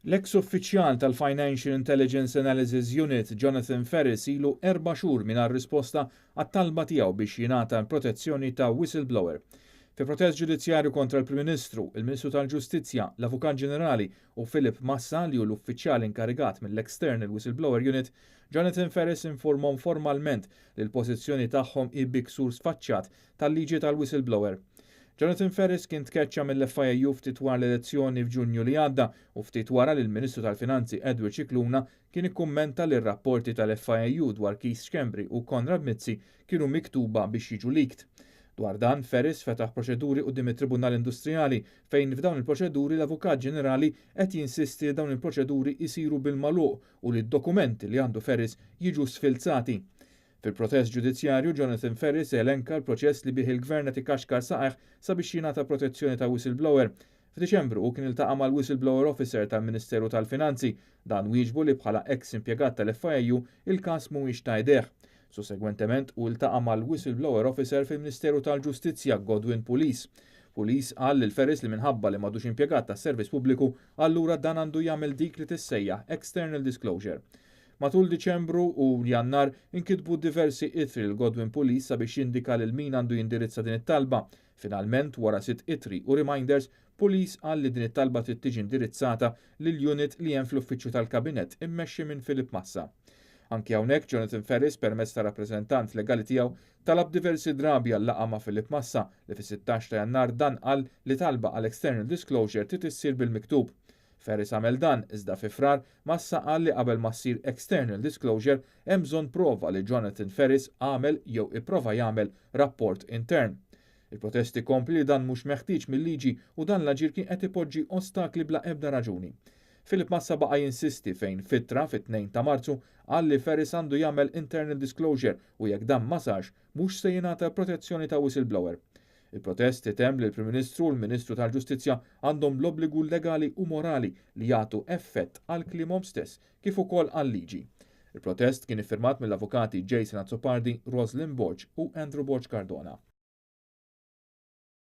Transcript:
L-eks uffiċjal tal-Financial Intelligence Analysis Unit, Jonathan Ferris, ilu 4 xhur mingħajr risposta għat-talba tiegħu biex jingħata l-protezzjoni ta' whistleblower. Fi protest ġudizzjarju kontra l-Prim Ministru, il-Ministru tal-Ġustizzja, l-Avukat Ġenerali u Philip Massa, li hu l-uffiċjal inkarigat mill-External Whistleblower Unit, Jonathan Ferris informhom formalment li l-pożizzjoni tagħhom hi bi ksur sfaċċat tal-liġi tal-whistleblower. Jonathan Ferris kien tkeċċa mill-FIAU ftit wara l-elezzjoni f'Ġunju li għadda u ftit wara li l-Ministru tal-Finanzi Edward Scicluna kien ikkummenta li r-rapporti tal-FIAU dwar Keith Schembri u Konrad Mizzi kienu miktuba biex jiġu leaked. Dwar dan, Ferris fetaħ proċeduri quddiem it-Tribunal Industrijali, fejn f'dawn il-proċeduri l-Avukat Ġenerali qed jinsisti li dawn il-proċeduri jisiru bil-magħluq u li d-dokumenti li għandu Ferris jiġu sfilzati. Fil-protest ġudizzjarju, Jonathan Ferris elenka l-proċess li bih il-gvern qed ikaxkar saqajh sabiex jingħata protezzjoni ta' whistleblower. F'Diċembru hu kien iltaqa' mal-Whistleblower Officer tal-Ministeru tal-Finanzi. Dan wieġbu li bħala ex impjegat tal-FIAU il-każ mhuwiex ta' idejh. Sussegwentement hu ltaqa' mal-Whistleblower Officer fil-Ministeru tal-Ġustizzja, Godwin Pulis. Pulis qal lil Ferris li minħabba li m'għadux impjegat tas-servizz pubbliku, allura dan għandu jagħmel dik li tissejjaħ external disclosure. Matul Diċembru u Jannar inkitbu diversi ittri lil Godwin Pulis sabiex jindika lil min għandu jindirizza din it-talba. Finalment, wara sitt ittri u reminders, Pulis qal li din it-talba trid tiġi indirizzata lil unit li hemm fl-uffiċċju tal-kabinet immexxi minn Philip Massa. Anki hawnhekk Jonathan Ferris, permezz ta' rappreżentant legali tiegħu, talab diversi drabi għal laqgħa ma' Philip Massa, li fis-16 ta' Jannar dan qal li talba għal external disclosure trid issir bil-miktub. Ferris għamel dan, iżda fi Frar Massa qal li qabel ma ssir external disclosure hemm bżonn prova li Jonathan Ferris għamel jew ipprova jagħmel rapport intern. Il-protest ikompli li dan mhux meħtieġ mill-liġi u dan l-aġir kien qed ipoġġi ostakli bla ebda raġuni. Philip Massa baqa' jinsisti, fejn f'ittra fit-2 ta' Marzu qal li Ferris għandu jagħmel internal disclosure u jekk dan ma sarx, mhux se jingħata protezzjoni ta' whistleblower. Il-protest itemm li l-Prim Ministru u l-Ministru tal-Ġustizzja għandhom l-obbligu legali u morali li jagħtu effett għal kliemhom stess kif ukoll għal-liġi. Il-protest kien iffirmat mill-avukati Jason Azzopardi, Roslyn Borg u Andrew Borg Cardona.